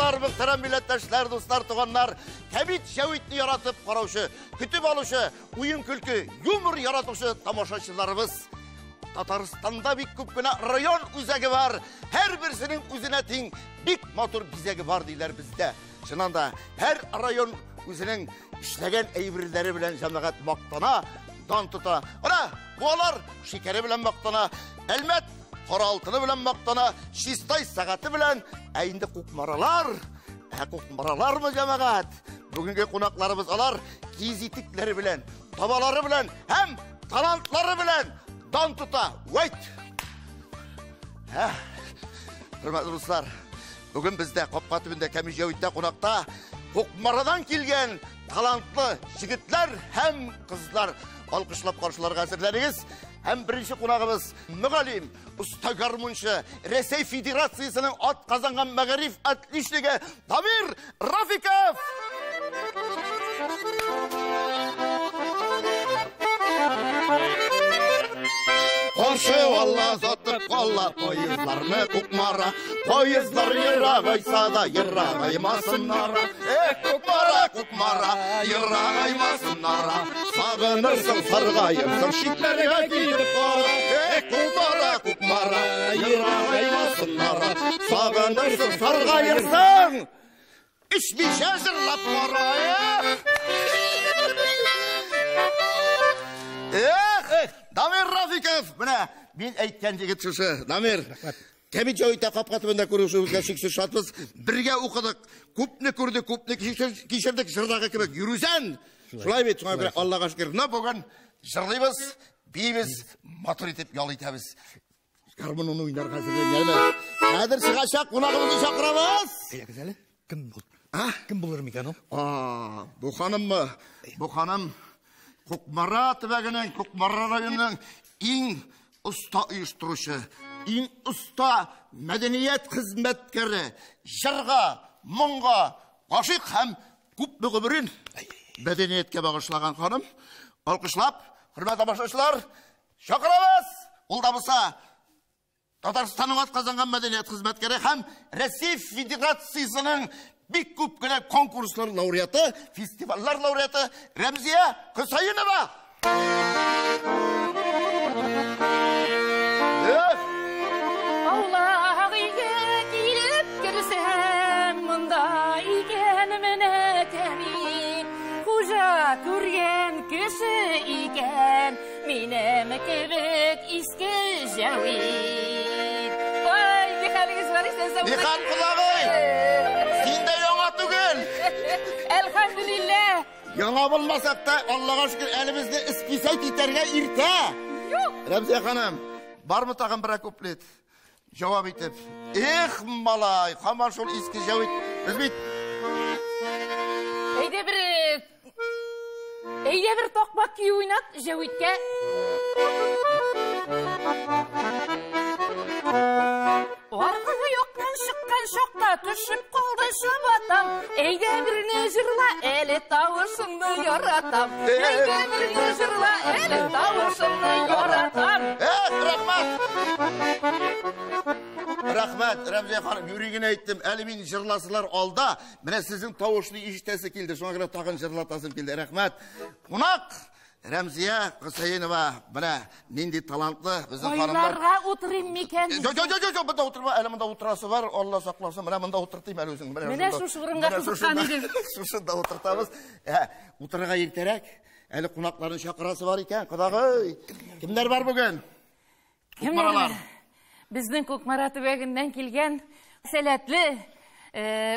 тамашачылар, мөхтәрәм милләттәшләр, дуслар, туганнар, Кәмит Җәвитне яратып караучы, көтеп алучы, уен-көлке, юмор яратучы тамашачыларыбыз. Татарстанда бик күп кенә район үзәге бар. Һәрберсенең үзенә тиң бик матур бизәге бар диләр бездә. Чыннан да, һәр район үзенең эшләгән әйберләре белән җәмәгать мактана, дан тота. Ана, Буалар шикәре белән мактана, Әлмәт кара алтыны белән мактана, Чистай сәгате белән, ә инде Кукмаралар, ә Кукмаралармы җәмәгать? Бүгенге кунакларыбыз алар киез итекләре белән, табалары белән һәм талантлары белән дан тота. Вәйт! Ә, хөрмәтле дуслар, бүген бездә капка төбендә Кәмил Җәвиттә кунакта Кукмарадан килгән талантлы егетләр һәм кызлар. Алкышлап каршыларга әзерләнегез. Һәм беренче кунагыбыз мөгаллим, оста гармунчы, Рәсәй Федерациясенең ат казанган мәгариф отличнигы Дамир Рафиков! Каршы алла затып кала поездларны Кукмара. Поездлар ерагайса да ерагаймасыннар. Эх, Кукмара, Кукмара, ерагаймасыннар. Сагынырсың, саргаерсың, читләргә китеп кара. Эх, Кукмара, Кукмара, ерагаймасыннар. Сагынырсың, саргаерсың. Эчмичә җырлап кара. Эх, эх, Дамир Рафиков, менә мин әйткән егет шушы, Дамир. Кәмит Җәвиттә капка төбендә күрешүебезгә чиксез шатбыз. Бергә укыдык, күпне күрдек, күпне кичердек, җырдагы кебек. Йөрүсән. Шулай бит, шуңа күрә Аллага шөкер. Менә бүген җырлыйбыз, биибез, матур итеп ял итәбез. Гармунын уйнарга әзерләнәме? Хәзер чыгачак кунагыбызны чакырабыз. Әйдәгез әле. Кем бул? А? Кем булыр микән ул? А, бу ханыммы? Бу ханым Кукмара төбәгенең, Кукмара районының иң оста оештыручы, иң оста мәдәният хезмәткәре, җырга, моңга гашыйк һәм күпме гомерен мәдәнияткә багышлаган ханым. Алкышлап, хөрмәтле тамашачылар, чакырабыз! Ул да булса Татарстанның атказанган мәдәният хезмәткәре һәм Россия Федерациясенең бик күп кенә конкурслар лауреаты, фестивальләр лауреаты Рәмзия Хөсәенова. Эх! Аулак өйгә килеп керсәм, монда икән менә кәмит. Хуҗа күргән кеше икән, минем кебек иске җәвит. Ой, ни хәлегез бар исән сау. Нихәл кодагый? Син дә яңа түгел. Әлхәмдүлилләһ. Яңа булмасак та, Аллага шөкер, әле безне списать итәргә иртә. Юк. Рәмзия ханым, бармы тагын бер куплет? Җавап итеп. Эх, малай, һаман шул иске җәвит. Без бит Әйдә бер Әйдә бер такмак көе уйнат Җәвиткә. Аркылы яктан чыккан чакта төшеп калды чабатам. Әйдә берне җырла, әле тавышыңны яратам. Әйдә берне җырла, әле тавышыңны яратам. Эх, рәхмәт! Рәхмәт, Рәмзия ханым, юри генә әйттем. Әле мин җырласылар алда. Менә сезнең тавышны ишетәсе килде, шуңа күрә тагын җырлатасым килде. Рәхмәт. Кунак Рәмзия Хөсәенова, менә нинди талантлы безнең ханымнар. Кайларга утырыйм микән? Жо, жо, жо, жо, монда утырма, әле монда утырасы бар, Алла сакласын. Менә монда утыртыйм әле үзеңне. Менә Менә шушы урынга кызыккан идем. Шушында утыртабыз. Ә, утырырга иртәрәк. Әле кунакларны чакырасы бар икән, кодагый. Кемнәр бар бүген? Кукмаралар. Безнең Кукмара төбәгеннән килгән сәләтле,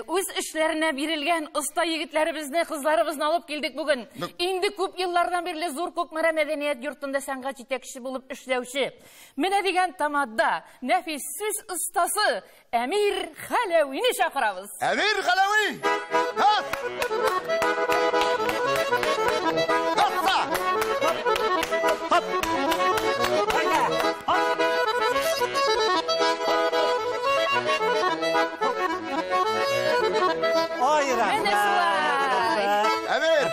үз эшләренә бирелгән оста егетләребезне, кызларыбызны алып килдек бүген. Инде күп еллардан бирле Зур Кукмара мәдәният йортында сәнгать җитәкчесе булып эшләүче, менә дигән тамада, нәфис сүз остасы Әмир Хәләвине чакырабыз. Әмир Хәләви! Хат! Хатса! Хат! Ай, Менә шулай. Әмир!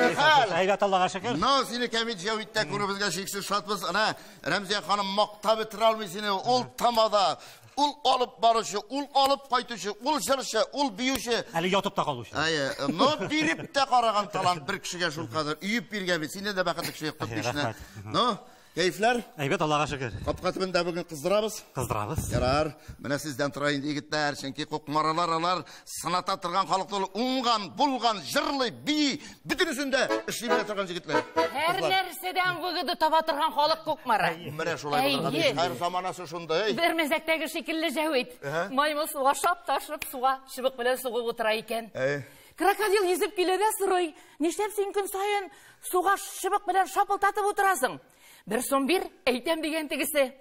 Нихәл? Әйбәт, Аллага шөкер. Но сине Кәмит Җәвиттә күрүебезгә чиксез шатбыз. Ана Рәмзия ханым мактап бетерә алмый сине. Ул тамада. Ул алып баручы, ул алып кайтучы, ул җырчы, ул биюче. Әле ятып та калучы. Әйе, но биреп тә караган талант бер кешегә шул кадәр. Өеп биргән бит. Сине дә бәхетле кеше юк бишне. Ну, кәефләр? Әйбәт, Аллага шөкер. Капка төбендә бүген кыздырабыз. Кыздырабыз. Ярар. Менә сездән тора инде егетләр, чөнки Кукмаралар алар сыната торган халык тулы, уңган, булган, җырлый, бии, бөтенесен дә эшли белә торган егетләр. Һәр нәрсәдән выгода таба торган халык Кукмара. Менә шулай булырга тиеш. Һәр заманасы шундый. Бер мәзәктәге шикелле Җәвит. Маймыл суга шап ташып, суга чыбык белән сугып утыра икән. Крокодил йөзеп килә дә сорый: "Нишләп син көн саен суга чыбык белән шапылдатып утырасың?" Бер сум бир, әйтәм дигән тегесе.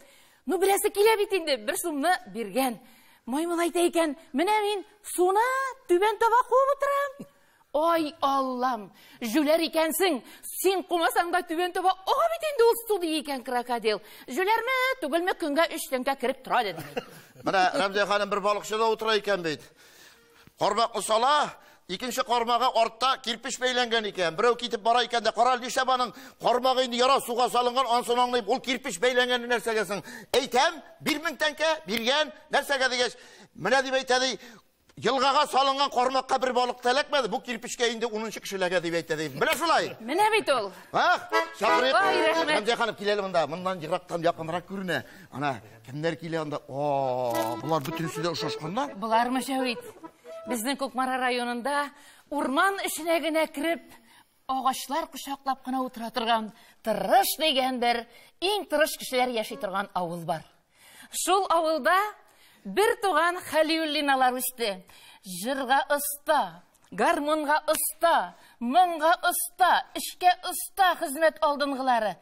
Ну, беләсе килә бит инде, бер сумны биргән. Маймыл әйтә икән: "Менә мин суны түбән таба куып утырам." Ай, Аллам, җүләр икәнсең, син кумасаң да түбән таба ага бит инде ул су, ди икән крокодил. Җүләрме, түгелме, көнгә 3 тәңкә кереп тора диде. Менә Рәмзия ханым бер балыкчыда утыра икән бит. Кармакны сала, икенче кармага артта кирпеч бәйләнгән икән. Берәү китеп бара икән дә, кара, нишләп аның кармагы инде яра суга салынган, ансын аңлыйм, ул кирпеч бәйләнгән нәрсәгә соң? Әйтәм, 1000 тәңкә биргән, нәрсәгә дигәч, менә дип әйтә ди, елгага салынган кармакка бер балык та эләкмәде, бу кирпечкә инде 10нчы кеше эләгә дип әйтә ди. Менә шулай. Менә бит ул. Ах, чакырыйк. Ай, рәхмәт. Рәмзия ханым, килә әле монда, моннан ерактан якынрак күренә. Ана, кемнәр килә анда? О, болар бөтенесе дә ошашканнар. Болармы, Җәвит? Безнең Кукмара районында урман эченә генә кереп, агачлар кочаклап кына утыра торган Тырыш дигән бер иң тырыш кешеләр яши торган авыл бар. Шул авылда бер туган Хәлиуллиналар үсте. Җырга оста, гармунга оста, моңга оста, эшкә оста хезмәт алдынгылары.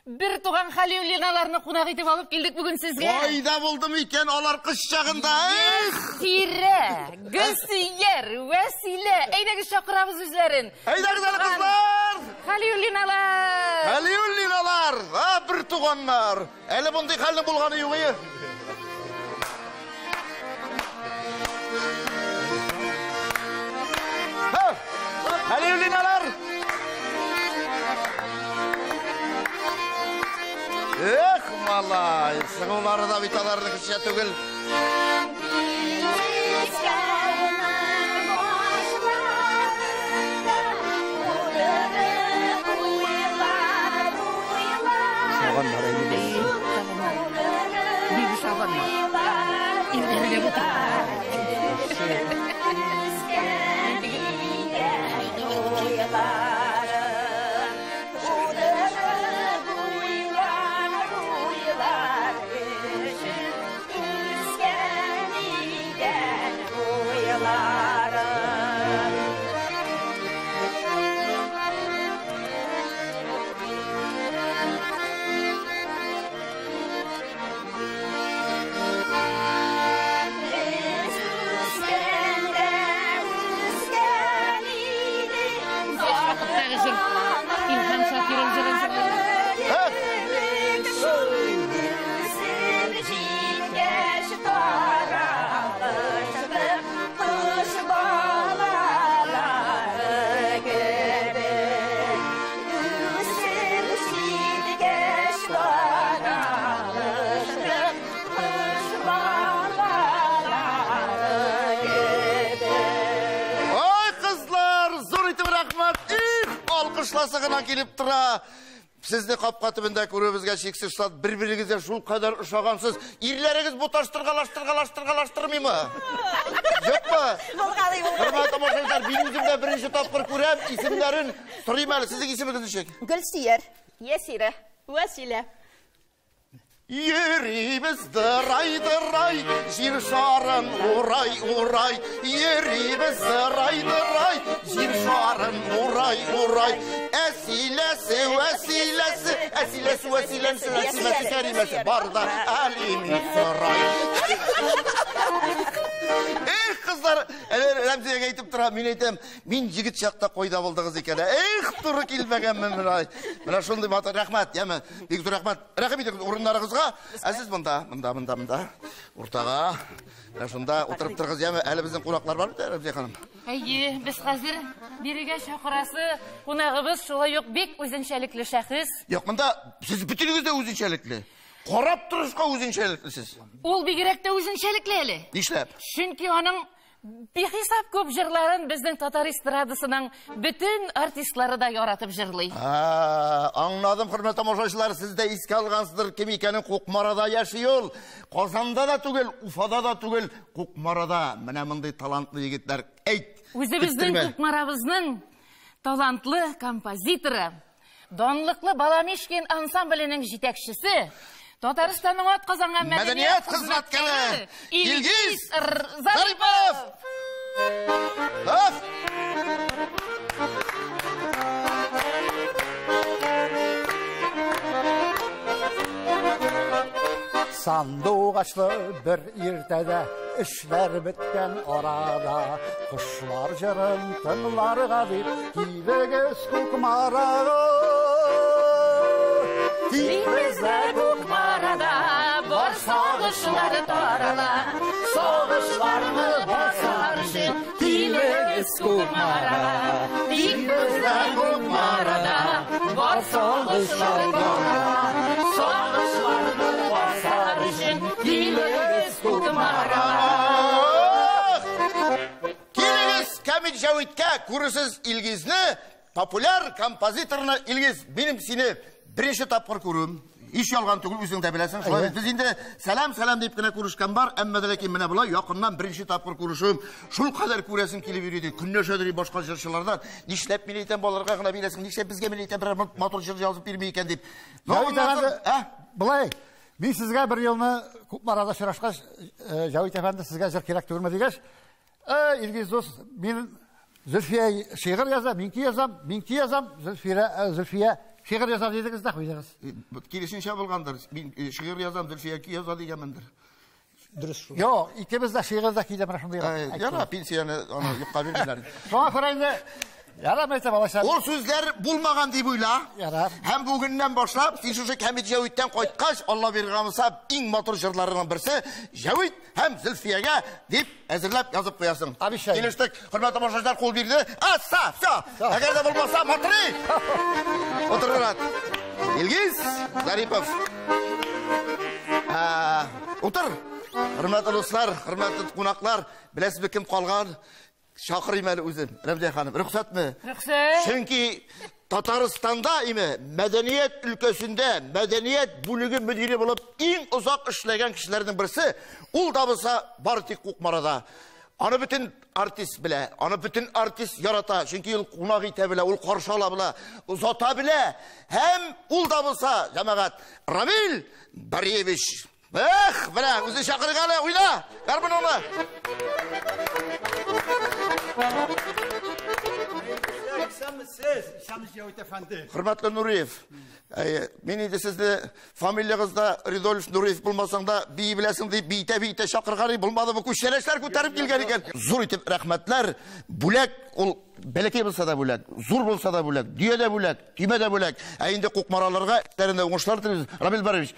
Бер туган Хәлиуллиналарны кунак итеп алып килдек бүген сезгә. Кайда булдым икән алар кыш чагында? Эх! Сирә, Гөлсөяр, Вәсилә, әйдәгез чакырабыз үзләрен. Әйдәгез әле, кызлар! Хәлиуллиналар! Хәлиуллиналар! А, бер туганнар! Әле мондый хәлнең булганы юк ие. Ха! Хәлиуллиналар! Эх, малай, сыңулары да бит аларның кешечә түгел. Гына килеп тора. Сезне капка төбендә күрүебезгә чиксез шат, бер-берегезгә шул кадәр ошагансыз. Ирләрегез буташтыргалаштыргалаштыргалаштырмыймы? Юкмы? Булгалый, булгалый. Хөрмәтле тамашачылар, мин үзем дә беренче тапкыр күрәм, исемнәрен сорыйм әле. Сезнең исемегез ничек? Гөлсөяр, Ясирә, Вәсилә. Йөрибез дырай-дырай, җир шарын урай-урай. Йөрибез дырай-дырай, җир шарын урай-урай. Әсиләсе, вәсиләсе, әсиләсе, вәсиләсе, әсиләсе, кәримәсе, бар да алимент сорай. Эх, кызлар, әле Рәмзиягә әйтеп тора, мин әйтәм, мин егет чакта кайда булдыгыз икән? Эх, туры килмәгәнмен менә. Менә шундый батыр, рәхмәт, яме, бик зур рәхмәт. Рәхим итегез урыннарыгызга. Ә сез монда, монда, монда, монда. Уртага. Менә шунда утырып торыгыз, яме. Әле безнең кунаклар бар бит, Рәмзия ханым. Әйе, без хәзер бирегә чакырасы кунагыбыз шулай ук бик үзенчәлекле шәхес. Юк, монда сез бөтенегез дә үзенчәлекле. Карап торышка үзенчәлекле сез. Ул бигрәк тә үзенчәлекле әле. Нишләп? Чөнки аның бихисап күп җырларын безнең татар эстрадасының бөтен артистлары да яратып җырлый. Аңладым, хөрмәтле тамашачылар, сез дә искә алгансыздыр, кем икәнен. Кукмарада яши ул. Казанда да түгел, Уфада да түгел, Кукмарада. Менә мондый талантлы егетләр. Әйт. Үзебезнең Кукмарабызның талантлы композиторы, данлыклы Баламишкин ансамбленең җитәкчесе, Татарстанның атказанган мәдәният хезмәткәре Илгиз Зарипов. Сандугачлы бер иртәдә эшләр беткән арада кошлар җырын тыңларга дип килегез Кукмарага. Тик бездә Кукмарада бар сагышлар тарала, сагышларны басар өчен килегез Кукмарага. Тик бездә Кукмарада бар сагышлар тарала, сагышларны басар өчен килегез Кукмарага. Килегез Камил Җәвиткә, күрерсез Илгизне, популяр композиторны. Илгиз, минем сине беренче тапкыр күрүем. Һич ялган түгел, үзең дә беләсең. Шулай бит, без инде сәлам-сәлам дип кенә күрешкән бар, әмма дә ләкин менә болай якыннан беренче тапкыр күрешүем. Шул кадәр күрәсем килеп йөри иде. Көнләшәдер башка җырчылардан. Нишләп мин әйтәм, балаларга гына бирәсең, нишләп безгә мин әйтәм, берәр матур җыр язып бирми икән дип. Болай, мин сезгә бер елны Кукмарада очрашкач, Җәвит әфәнде, сезгә җыр кирәк түгелме дигәч, Илгиз дус, мин Зөлфия шигырь яза, мин көй язам, мин көй язам, Зөлфия шигырь яза дидегез дә куйдыгыз. Киресенчә булгандыр. Мин шигырь язам, Зөлфия көй яза дигәнмендер. Дөрес шул. Юк, икебез дә шигырь дә көй дә менә шундый. Яра, пенсияне аны юкка бирмиләр. Шуңа күрә инде ярар әйтәм алайса. Ул сүзләр булмаган дип уйла. Ярар. Һәм бүгеннән башлап, син шушы Камил Җәвиттән кайткач, Алла биргән булса, иң матур җырларының берсе Җәвит һәм Зөлфиягә дип әзерләп язып куясың. Килештек. Хөрмәтле тамашачылар, кул бирде. Аса, всё. Әгәр дә булмаса, матри. Утырырат. Илгиз Зарипов. Утыр. Хөрмәтле дуслар, хөрмәтле кунаклар, беләсезме кем калган? Чакырыйм әле үзем, Рәмзия ханым, рөхсәтме? Рөхсәт. Чөнки Татарстанда име мәдәният өлкәсендә мәдәният бүлеге мөдире булып иң озак эшләгән кешеләрнең берсе, ул да булса бары тик Кукмарада. Аны бөтен артист белә, аны бөтен артист ярата, чөнки ул кунак итә белә, ул каршы ала белә, озата белә. Һәм ул да булса, җәмәгать, Рамил Бариевич. Эх, менә үзе чакырган әле, уйна, гармун уйна. Хөрмәтле Нуриев, мин инде сезне фамилиягызда Рудольф Нуриев булмасаң да бии беләсең дип бийтә-бийтә чакырган идем, булмады бу, күчтәнәчләр күтәреп килгән икән. Зур итеп рәхмәтләр, бүләк ул бәләкәй булса да бүләк, зур булса да бүләк, дөя дә бүләк, төймә дә бүләк. Ә инде Кукмараларга эшләрендә уңышлар телибез. Рамил Бариевич,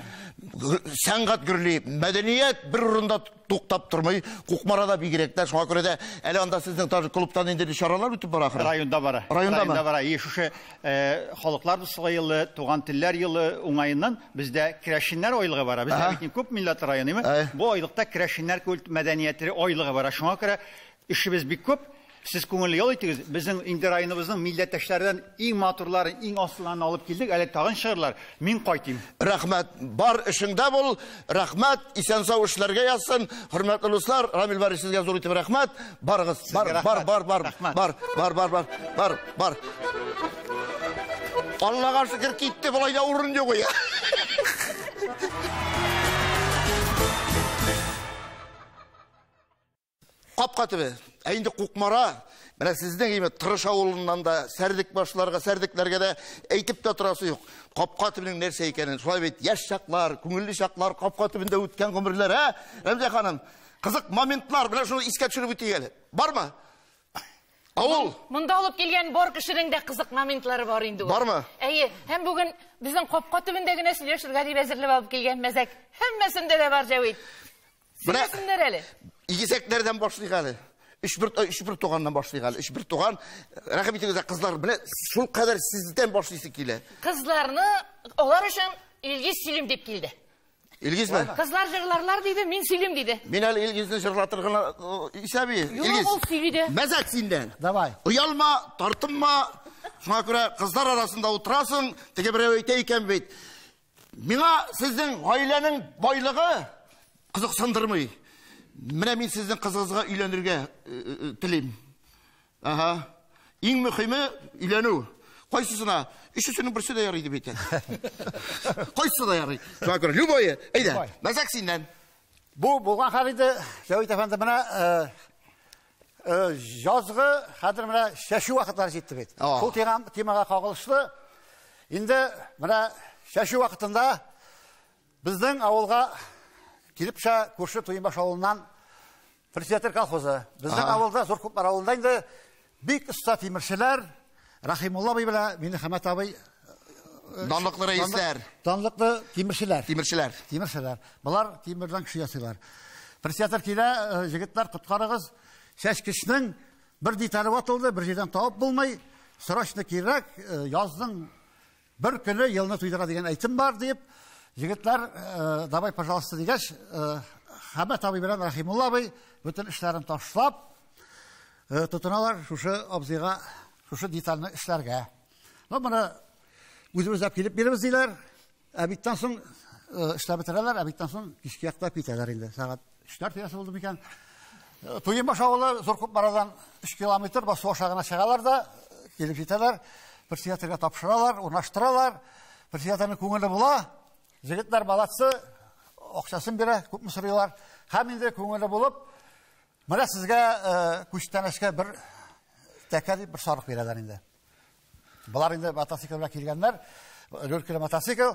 сәнгать гөрли, мәдәният бер урында туктап тормый. Кукмарада бигрәк тә, шуңа күрә дә әле анда сезнең тоже клубтан инде чаралар үтеп бара ахры. Районда бара. Райондамы? Районда бара. И шушы халыклар дуслыгы елы, туган телләр елы уңаеннан бездә керәшеннәр айлыгы бара. Бездә бит күп милләт районы. Бу айлыкта керәшеннәр культ мәдәнияте айлыгы бара. Шуңа күрә эшебез бик күп. Сез күңелле ял итегез. Безнең инде районыбызның милләттәшләрдән иң матурларын, иң асылларын алып килдек. Әле тагын чыгарлар. Мин кайтыйм. Рәхмәт. Бар эшеңдә бул. Рәхмәт. Исән-сау эшләргә язсын. Хөрмәтле дуслар, Рамил Бариевич, сезгә зур итеп рәхмәт. Барыгыз. Бар, бар, бар, бар. Бар, бар, бар, бар, бар, бар. Аллага шөкер, китте, болай да урын юк. Капка төбе. Ә инде Кукмара, менә сезнең име Тырыш авылыннан да Сәрдек башларга, Сәрдекләргә дә әйтеп тә торасы юк. Капка төбенең нәрсә икәнен, шулай бит, яшь чаклар, күңелле чаклар, капка төбендә үткән гомерләр, ә? Рәмзия ханым, кызык моментлар, менә шуны искә төшереп үтик әле. Бармы? Авыл. Монда алып килгән бар кешенең дә кызык моментлары бар инде ул. Бармы? Әйе, һәм бүген безнең капка төбендә генә сөйләшергә дип әзерләп алып килгән мәзәк. Һәммәсендә дә бар, Җәвит. Сөйләсеннәр әле. Игезәкләрдән башлыйк әле. Өч бер туганнан башлыйк әле. Өч бер туган. Рәхим итегез, кызлар, менә шул кадәр сездән башлыйсы килә. Кызларны алар өчен Илгиз сөйлим дип килде. Илгизме? Кызлар җырларлар диде, мин сөйлим диде. Мин әле Илгизне җырлатыр гына исәби. Юк, ул сөйли дә. Мәзәк синнән. Давай. Оялма, тартынма. Шуңа күрә кызлар арасында утырасың, теге берәү әйтә икән бит. Миңа сезнең гаиләнең байлыгы кызыксындырмый. Менә мин сезнең кызыгызга өйләнергә телим. Ага. Иң мөһиме өйләнү. Кайсысына? Өчесенең берсе дә ярый дип әйтә. Кайсысы да ярый. Шуңа күрә любое. Әйдә, мәзәк синнән. Бу булган хәл инде, Җәвит әфәнде, менә язгы, хәзер менә чәчү вакытлары җитте бит. Шул темага кагылышлы. Инде менә чәчү вакытында безнең авылга килеп төшә күрше Туембаш авылыннан председатель колхозы. Безнең авылда, Зур Кукмара авылында инде бик оста тимерчеләр Рахимулла абый белән Миннехәмәт абый, данлыклы рәисләр. Данлыклы тимерчеләр. Тимерчеләр. Тимерчеләр. Болар тимердән кеше ясыйлар. Председатель килә, егетләр, коткарыгыз. Чәчкечнең бер детале ватылды, бер җирдән табып булмый. Срочно кирәк, язның бер көне елны туйдыра дигән әйтем бар дип, егетләр, давай, пожалуйста, дигәч, Хәмәт абый белән Рахимулла абый бөтен эшләрен ташлап, тотыналар шушы абзыйга, шушы детальне эшләргә. Ну, моны үзебез дә килеп бирәбез диләр. Әбиттән соң эшләп бетерәләр, әбиттән соң кичке якта китәләр инде. Сәгать 3-ләр тирәсе булды микән? Туембаш авылы Зур Кукмарадан 3 километр басу аша гына чыгалар да, килеп җитәләр. Председательгә тапшыралар, урнаштыралар. Председательнең күңеле була. Егетләр молодцы, акчасын бирә, күпме сорыйлар. Һәм инде күңеле булып, менә сезгә күчтәнәчкә бер тәкә дип бер сарык бирәләр инде. Болар инде мотоцикл белән килгәннәр. Люлькеле мотоцикл.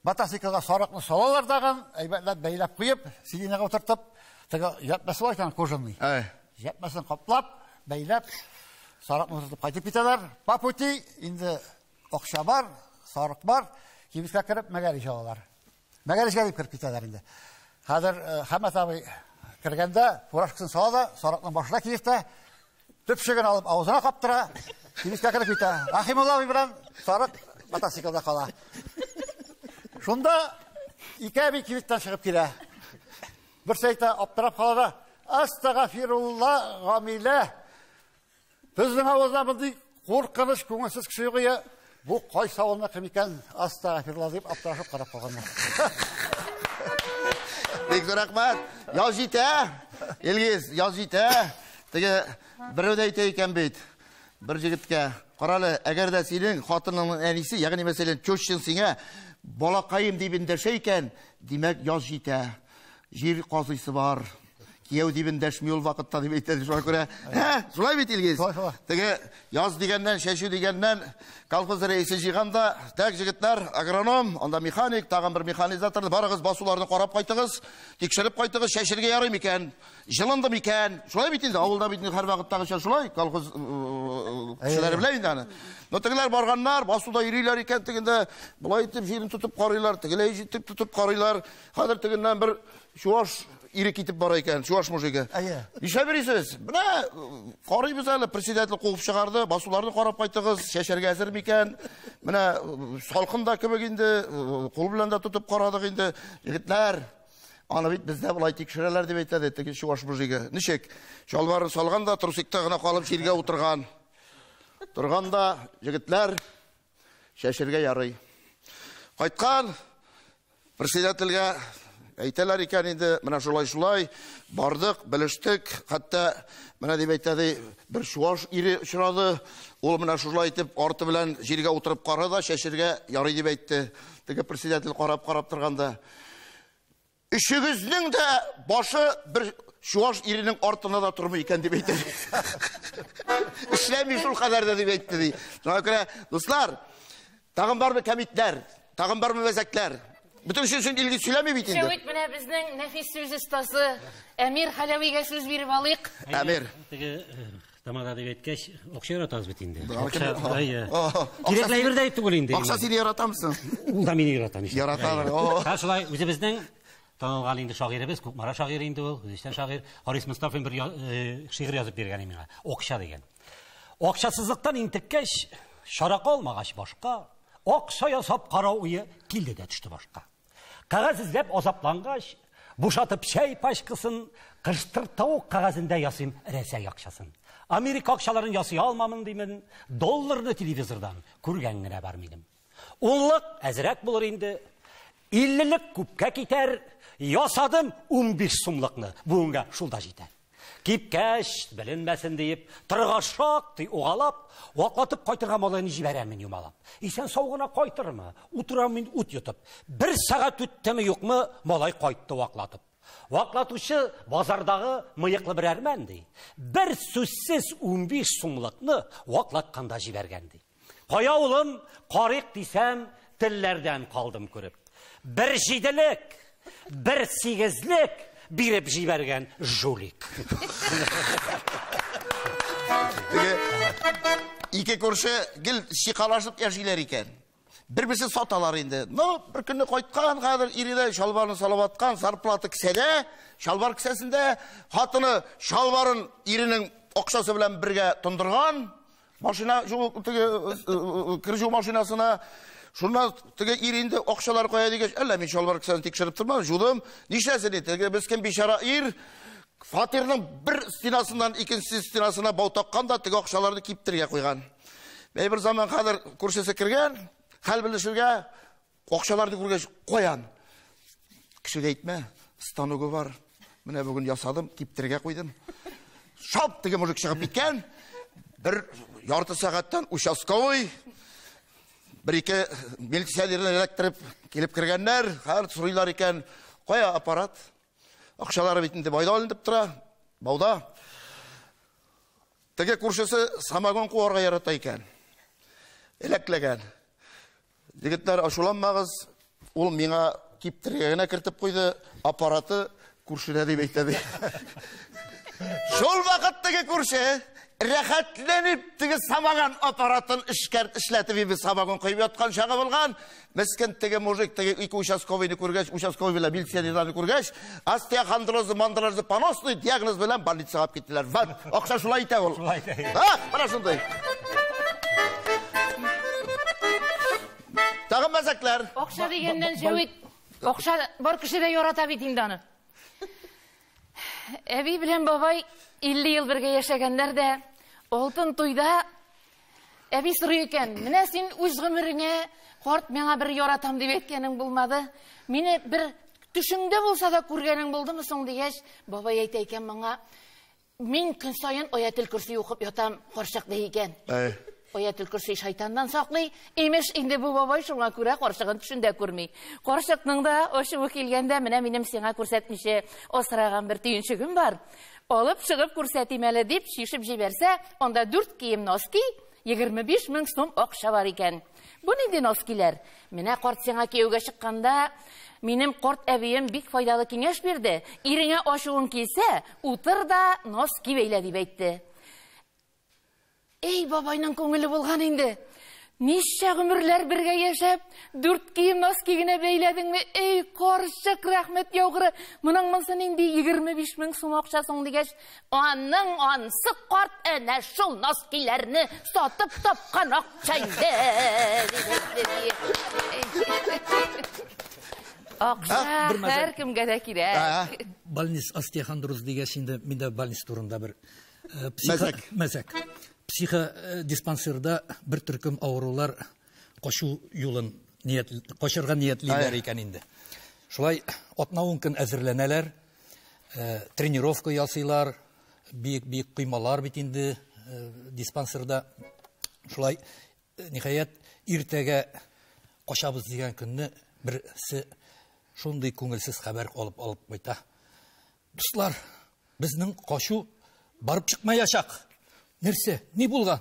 Мотоциклга сарыкны салалар дагын, әйбәтләп бәйләп куеп, сиденьега утыртып, теге җәтмәсе бар икән, кожаный. Җәтмәсен каплап, бәйләп, сарыкны утыртып кайтып китәләр. По пути инде акча бар, сарык бар, кибеткә кереп мәгәрич алалар. Мәгәричкә дип кереп китәләр инде. Хәзер Хәмәт абый кергәндә фуражкасын сала да, сарыкның башына киеп тә, төпчеген алып авызына каптыра, кибеткә кереп китә. Рахимулла абый белән сарык мотоциклда кала. Шунда ике әби кибеттән чыгып килә. Берсе әйтә, аптырап кала да, Астагфирулла, Гамилә. Безнең авылда мондый куркыныч, күңелсез кеше юк ие. Бу кайсы авылныкы микән? Астагфирулла дип аптырашып карап калганнар. Бик зур рәхмәт. Яз җитә. Илгиз, яз җитә. Теге берәү дә әйтә икән бит. Бер җегеткә, карале, әгәр дә синең хатыныңның әнисе, ягъни мәсәлән, тещаң сиңа балакаем дип эндәшә икән, димәк, яз җитә. Җир казыйсы бар. Кияү дип эндәшми ул вакытта дип әйтә, шуңа күрә. Ә, шулай бит, Илгиз? Шулай, шулай. Теге яз дигәннән, чәчү дигәннән колхоз рәисе җыйганда, так җегетләр, агроном, анда механик, тагын бер механизатор, барыгыз басуларны карап кайтыгыз, тикшереп кайтыгыз, чәчергә ярый микән, җылынды микән? Шулай бит инде, авылда бит инде һәр вакыттагыча шулай, колхоз кешеләре белә инде аны. Но тегеләр барганнар, басуда йөриләр икән, тегендә болай итеп җирен тотып карыйлар, тегеләй итеп тотып карыйлар. Хәзер тегеннән бер чуаш ире китеп бара икән, чуаш мужигы. Әйе. Нишләп йөрисез? Менә карыйбыз әле, председатель куып чыгарды, басуларны карап кайтыгыз, чәчәргә әзер микән? Менә салкын да кебек инде, кул белән дә тотып карадык инде. Егетләр, аны бит бездә болай тикшерәләр дип әйтә ди теге чуаш мужигы. Ничек? Чалбарын салган да, трусикта гына калып җиргә утырган. Торган да, егетләр, чәчергә ярый. Кайткан председательгә әйтәләр икән инде, менә шулай-шулай, бардык, белештек, хәтта менә дип әйтә ди, бер чуаш ире очрады, ул менә шулай итеп арты белән җиргә утырып карады да, чәчергә ярый дип әйтте. Теге председатель карап-карап торганда, өчегезнең дә башы бер чуаш иренең артына да тормый икән дип әйтә. Эшләми шул кадәр дә дип әйтте ди. Шуңа күрә, дуслар, тагын бармы кәмитләр, тагын бармы мәзәкләр? Бөтен өчен Илгиз сөйләми бит инде. Җәвит, менә безнең нәфис сүз остасы Әмир Хәләвигә сүз биреп алыйк. Әмир. Теге тамада дип әйткәч, акча яратабыз бит инде. Акча, Акча, әйе. О, Кирәкле әйбер дә түгел инде. Акча сине яратамсың? Ул да мине ярата, нишләп? Яратадыр, Әйе. о. Һәм шулай үзебезнең танылган инде шагыйребез, Кукмара шагыйре инде ул, үзешчән шагыйрь Харис Мостафин бер шигырь язып биргән миңа. Акча дигән. Акчасызлыктан интеккәч, чара калмагач башка, акча ясап карау уе килде дә төште башка. Кәгазь эзләп азаплангач, бушатып чәй пачкасын, кыштыртавык кәгазендә ясыйм Рәсәй акчасын. Америка акчаларын ясый алмамын димен, долларны телевизордан күргән генә бар минем. Унлык әзрәк булыр инде, иллелек күпкә китәр, ясадым 15 сумлыкны, бүгенгә шул да җитә. Кипкәч, беленмәсен диеп, тырга шактый угалап, ваклатып кайтырга малайны җибәрәмен юмалап. Исән сау гына кайтырмы? Утырам мин ут йотып. Бер сәгать үттеме юкмы, малай кайтты ваклатып. Ваклатучы базардагы мыеклы бер әрмән ди. Бер сүзсез 15 сумлыкны ваклатканда җибәргән ди. Кая улым, карыйк дисәм, телләрдән калдым күреп. Бер җиделек, бер сигезлек биреп җибәргән жулик. Теге ике күрше гел чикалашып яшиләр икән. Бер-берсен саталар инде. Но бер көнне кайткан, хәзер ире дә чалбарын салып аткан, зарплата кесәдә, чалбар кесәсендә, хатыны чалбарын иренең акчасы белән бергә тондырган, машина жуу, теге кер жуу машинасына. Шуннан теге ир инде акчалар кая дигәч, әллә мин чалбар кесәсен тикшереп тормам, жудым. Нишләсен инде, теге мескен бичара ир фатирның бер стенасыннан икенче стенасына бау таккан да теге акчаларны киптерергә куйган. Бәй бер заман хәзер күршесе кергән, хәл белешергә, акчаларны күргәч, каян? Кешегә әйтмә, станогы бар. Менә бүген ясадым, киптерергә куйдым. Шап теге мужик чыгып киткән. Бер ярты сәгатьтән участковый бер ике милиционерны эләктереп килеп кергәннәр. Хәзер сорыйлар икән, кая аппарат? Акчалары бит инде байда алынып тора, бауда. Теге күршесе самогон куарга ярата икән. Эләкләгән. Егетләр, ачуланмагыз, ул миңа киптерергә генә кертеп куйды, аппараты күршедә дип әйтә ди. Шул вакыт теге күрше рәхәтләнеп теге самогон аппаратын эшләтеп инде самогон куеп яткан чагы булган. Мескен теге мужик теге ике участковыйны күргәч, участковый белән милиционерларны күргәч, остеохондрозы, мандрозы, поносный диагноз белән больницага алып киттеләр. Вот, акча шулай итә ул. Шулай итә. Ах, менә шундый. Тагын мәзәкләр. Акча дигәннән Җәвит, акча бар кеше дә ярата бит инде аны. Әби белән бабай 50 ел бергә яшәгәннәр дә, алтын туйда әби сорый икән, менә син үз гомереңә карт миңа бер яратам дип әйткәнең булмады. Мине бер төшеңдә булса да күргәнең булдымы соң дигәч, бабай әйтә икән моңа, мин көн саен Аятел Көрси укып ятам, карчык ди икән. Аятел Көрси шайтаннан саклый. Имеш, инде бу бабай шуңа күрә карчыгын төшендә күрми. Карчыкның да ачуы килгәндә, менә минем сиңа күрсәтмичә асраган бер төенчегем бар. Алып чыгып күрсәтим әле дип шишеп җибәрсә, анда 4 кием носки, 25 мең сум акча бар икән. Бу нинди носкиләр? Менә карт сиңа кияүгә чыкканда, минем карт әбием бик файдалы киңәш бирде. Иреңә ачуың килсә, утыр да носки бәйлә дип әйтте. Эй, бабайның күңеле булган инде. Ничә гомерләр бергә яшәп, 4 кием носки генә бәйләдеңме? Эй, карчык, рәхмәт яугыры. Моның монсы нинди 25 мең сум акча соң дигәч, аның ансы карт әнә шул носкиләрне сатып тапкан акча инде. Акча һәркемгә дә кирәк. Больниц остеохондроз дигәч инде, мин дә больниц турында бер мәзәк. Психодиспансерда бер төркем авырулар качу юлын качырга ниятлиләр икән инде. Шулай атна-ун көн әзерләнәләр, тренировка ясыйлар, биек-биек коймалар бит инде диспансерда. Шулай, ниһаять, иртәгә качабыз дигән көнне берсе шундый күңелсез хәбәр алып кайта. Дуслар, безнең качу барып чыкмаячак. Нәрсә? Ни булган?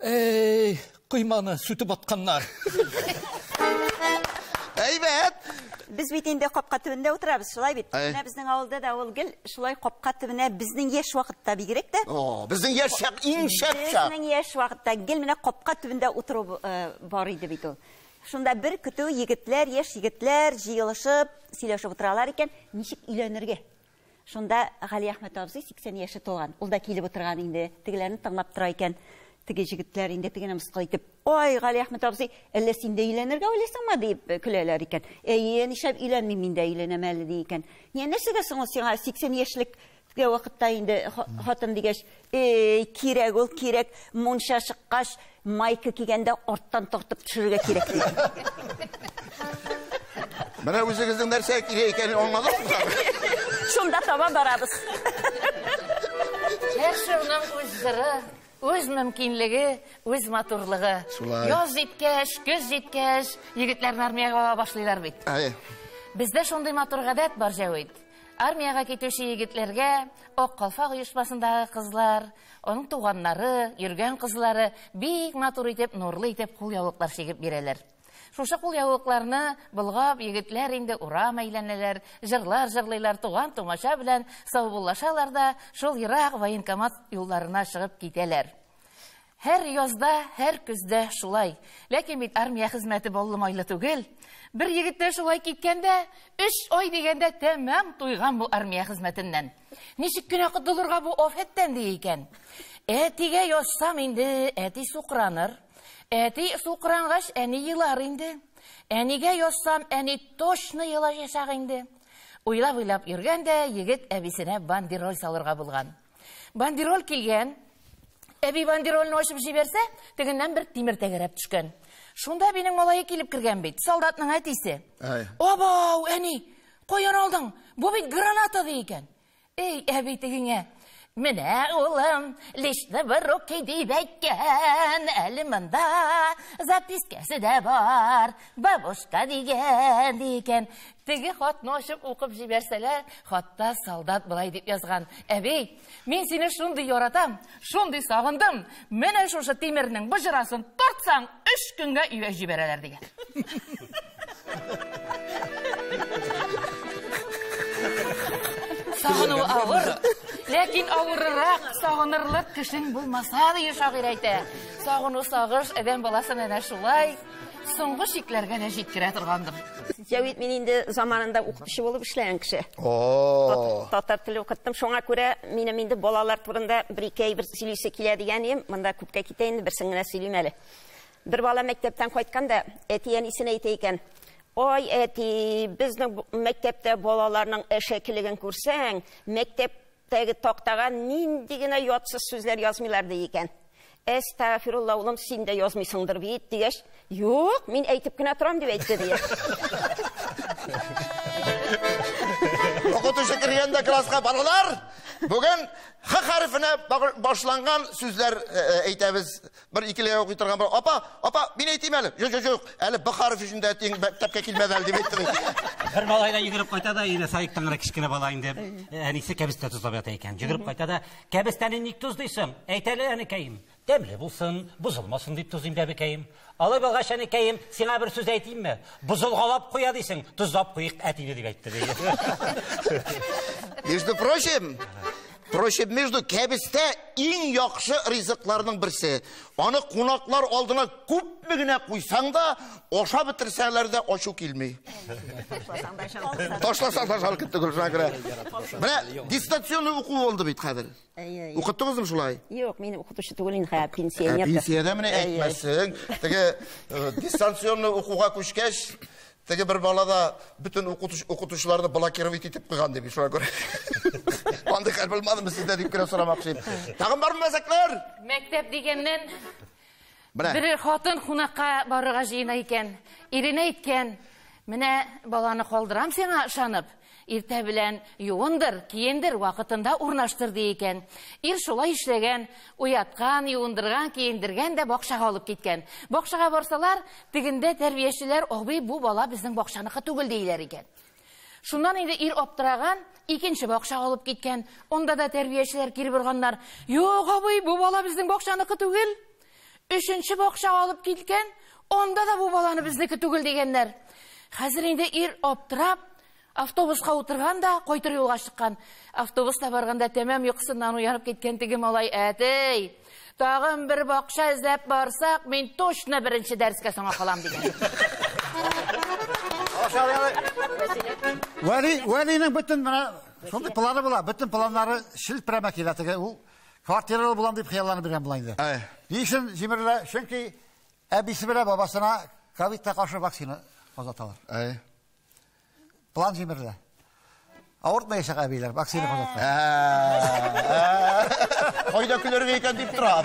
Эй, койманы сүтеп атканнар. Әйбәт. Без бит инде капка төбендә утырабыз, шулай бит. Менә безнең авылда да ул гел шулай капка төбенә безнең яшь вакытта бигрәк тә. О, безнең яшь чак, иң шәп чак. Безнең яшь вакытта гел менә капка төбендә утыру бар иде бит ул. Шунда бер көтү егетләр, яшь егетләр җыелышып, сөйләшеп утыралар икән, ничек өйләнергә? Шунда Гали Әхмәт абзый 80 яше тулган. Ул да килеп утырган инде, тегеләрне тыңлап тора икән. Теге җегетләр инде тегене мыскыл итеп, "Ой, Галиәхмәт абзый, әллә син дә өйләнергә уйлыйсыңмы?" дип көләләр икән. "Әйе, нишләп өйләнмим, мин дә өйләнәм әле", ди икән. "Ни нәрсәгә соң ул сиңа 80 яшьлек вакытта инде хатын дигәч, "Эй, кирәк ул, кирәк, мунча чыккач, майка кигәндә арттан тартып төшерергә кирәк", ди. Менә үзегезнең нәрсә кирәк икәнен аңладыгызмы? Шунда таба барабыз. Һәр чорның үз җыры, үз мөмкинлеге, үз матурлыгы. Яз җиткәч, көз җиткәч, егетләрне армиягә ала башлыйлар бит. Бездә шундый матур гадәт бар, Җәвит. Армиягә китүче егетләргә Ак калфак оешмасындагы кызлар, аның туганнары, йөргән кызлары бик матур итеп, нурлы итеп кулъяулыклар чигеп бирәләр. Шушы кулъяулыкларны болгап, егетләр инде урам әйләнәләр, җырлар җырлыйлар, туган тумача белән саубуллашалар да, шул ерак военкомат юлларына чыгып китәләр. Һәр язда, һәр көздә шулай. Ләкин бит армия хезмәте баллы-майлы түгел. Бер егет тә шулай киткәндә, 3 ай дигәндә тәмам туйган бу армия хезмәтеннән. Ничек кенә котылырга бу афәттән ди икән. Әтигә язсам инде, әти сукраныр. Әти сукрангач, әни елар инде. Әнигә язсам, әни точно елаячак инде. Уйлап-уйлап йөргәндә, егет әбисенә бандероль салырга булган. Бандероль килгән. Әби бандерольне ачып җибәрсә, тегеннән бер тимер тәгәрәп төшкән. Шунда әбинең малае килеп кергән бит, солдатның әтисе. Абау, әни, каян алдың? Бу бит граната ди икән. Эй, әби тегеңә, менә улым, лично в руки дип әйткән, әле монда запискасы да бар, бабушка дигән ди икән. Теге хатны ачып укып җибәрсәләр, хатта солдат былай дип язган: Әби, мин сине шундый яратам, шундый сагындым. Менә шушы тимернең боҗрасын тартсаң, 3 көнгә өйгә җибәрәләр дигән. Сагыну авыр, ләкин авыррак сагынырлык кешең булмаса, ди шагыйрь әйтә. Сагыну сагыш адәм баласын әнә шулай соңгы чикләргә дә җиткерә торгандыр. Җәвит, мин инде заманында укытучы булып эшләгән кеше. Татар теле укыттым, шуңа күрә минем инде балалар турында бер-ике әйбер сөйлисе килә дигән идем. Монда күпкә китә инде, берсен генә сөйлим әле. Бер бала мәктәптән кайтканда әти-әнисенә әйтә икән: "Ай, әти, безнең мәктәптә балаларның әшәкелеген күрсәң, мәктәптәге тактага нинди генә ятсыз сүзләр язмыйлар", ди икән. Әстәгъфирулла, улым, син дә язмыйсыңдыр бит, дигәч, юк, мин әйтеп кенә торам, дип әйтте, ди. Укытучы кергәндә класска балалар, бүген Х хәрефенә башланган сүзләр әйтәбез. Бер икелегә укый торган бер апа, апа, мин әйтим әле. Юк, юк, юк, әле Б хәрефе өчен дә әтиең мәктәпкә килмәде әле, дип әйтте. Бер малай да йөгереп кайта да, инде саектан гына кечкенә бала инде, әнисе кәбестә тозлап ята икән. Йөгереп кайта да, кәбестәне ник тозлыйсың? Әйт әле, әнекәем. Тәмле булсын, бозылмасын дип тозыйм, бәбекәем. Алай булгач, әнекәем, сиңа бер сүз әйтимме? Бозылгалап куя дисең, тозлап куйык әтине, дип әйтте, ди. Между прочим, между кәбестә иң яхшы ризыкларның берсе. Аны кунаклар алдына күпме генә куйсаң да, аша бетерсәләр дә ачу килми. Ташласаң да шалкып түгел, шуңа күрә. Менә дистанционный уку булды бит хәзер. Укыттыгызмы шулай? Юк, мин укытучы түгел инде, хәзер пенсионер. Пенсиядә менә әйтмәсең. Теге дистанционный укуга күчкәч, теге бер бала да бөтен укытучыларны блокировать итеп куйган дип, шуңа күрә. Андый хәл булмадымы сездә дип кенә сорамакчы идем. Тагын бармы мәзәкләр? Мәктәп дигәннән бер хатын кунакка барырга җыена икән. Иренә әйткән: "Менә баланы калдырам сиңа ышанып. Иртә белән юындыр, киендер, вакытында урнаштыр", ди икән. Ир шулай эшләгән, уяткан, юындырган, киендергән дә бакчага алып киткән. Бакчага барсалар, тегендә тәрбиячеләр: "Абый, бу бала безнең бакчаныкы түгел", диләр икән. Шуннан инде ир аптыраган, икенче бакчага алып киткән. Онда да тәрбиячеләр кире борганнар: "Юк, абый, бу бала безнең бакчаныкы түгел". Өченче бакчага алып киткән, онда да бу баланы безнеке түгел дигәннәр. Хәзер инде ир аптырап, автобуска утырган да кайтыр юлга чыккан. Автобуста барганда тәмам йокысыннан уянып киткән теге малай: "Әтей, тагын бер бакча эзләп барсак, мин точно беренче дәрескә соңа калам", дигән. Вәли, Вәлинең бөтен менә шундый планы була, бөтен планнары шелпрәмә килә теге. Ул квартиралы булам дип хыялланып йөргән була инде. Ни өчен җимерелә? Чөнки әбисе белән бабасына ковидка каршы вакцина кадаталар. План җимерелә. Авыртмаячак әбиләр, вакцина кадаткан. Кайда көләргә икән дип тора.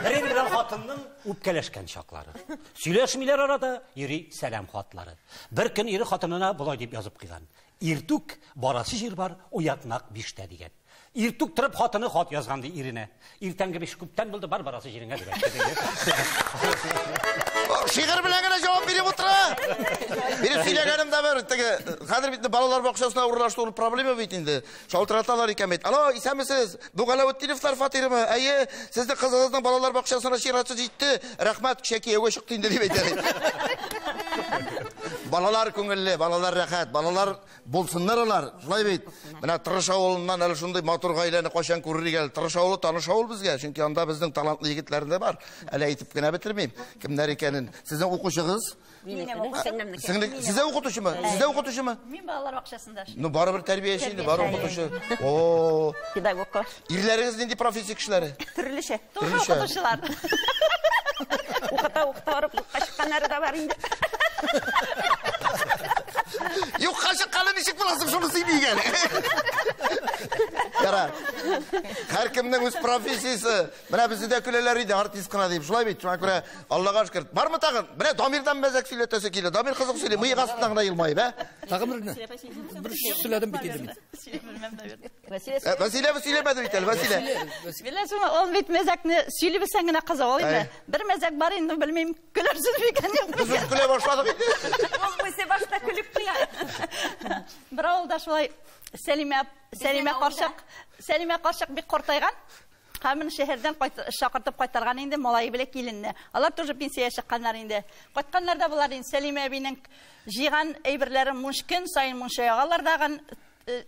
Бер белән хатынның үпкәләшкән чаклары. Сөйләшмиләр арада, йөри сәлам хатлары. Бер көн ире хатынына болай дип язып куйган. Иртүк барасы җир бар, уятнак 5-тә дигән. Иртүк торып хатыны хат язган ди иренә. Иртәнге 5 күптән булды, бар барасы җиреңә дип әйтте. Шигырь белән генә җавап биреп утыра. Биреп сөйләгәнем дә бар. Теге хәзер бит балалар бакчасына урнаштыру проблема бит инде. Шалтыраталар икән бит. Алло, исәнмесез? Бу Галәветдиновлар фатирымы? Әйе, сезнең кызыгызның балалар бакчасына чираты җитте. Рәхмәт, кичә кияүгә чыкты инде дип әйтә. Балалар күңелле, балалар рәхәт, балалар булсыннар алар. Шулай бит. Менә Тырыш авылыннан әле шундый матур гаиләне кайчан күрер икән? Тырыш авылы таныш авыл безгә, чөнки анда безнең талантлы егетләр дә бар. Әле әйтеп кенә бетермим, кемнәр икәнен. Сезнең укучыгыз? Сеңле, сез дә укытучымы? Сез дә укытучымы? Мин балалар бакчасында эшлим. Ну, барыбер тәрбияче инде, бар укытучы. О, педагоглар. Ирләрегез нинди профессия кешеләре? Төрлечә. Тоже укытучылар. Укыта-укыта арып юкка чыкканнары да бар инде. Юкка чыкканы ничек буласың, шуны сөйли икән. Яра. Һәркемнең үз профессиясе. Менә безне дә көләләр иде, артист кына дип. Шулай бит, шуңа күрә Аллага шөкер. Бармы тагын? Менә Дамирдан мәзәк сөйләтәсе килә. Дамир кызык сөйли, мыек астыннан гына елмаеп, ә? Тагын берне. Бер сөйләдем бит инде мин. Василә сөйләмәде бит әле, Василә. Беләсеңме, ул бит мәзәкне сөйли белсәң генә кызык ул инде. Бер мәзәк бар инде, белмим, көләрсез микән, юк. Без үз көлә башладык инде. Ул үзе башта көлеп куя. Бер авылда шулай Сәлимә карчык, Сәлимә карчык бик картайган. Һәм шәһәрдән чакыртып кайтарган инде малае белән киленне. Алар тоже пенсия чыкканнар инде. Кайтканнар да болар инде Сәлимә әбинең җыйган әйберләрен көн саен мунча ягалар дагын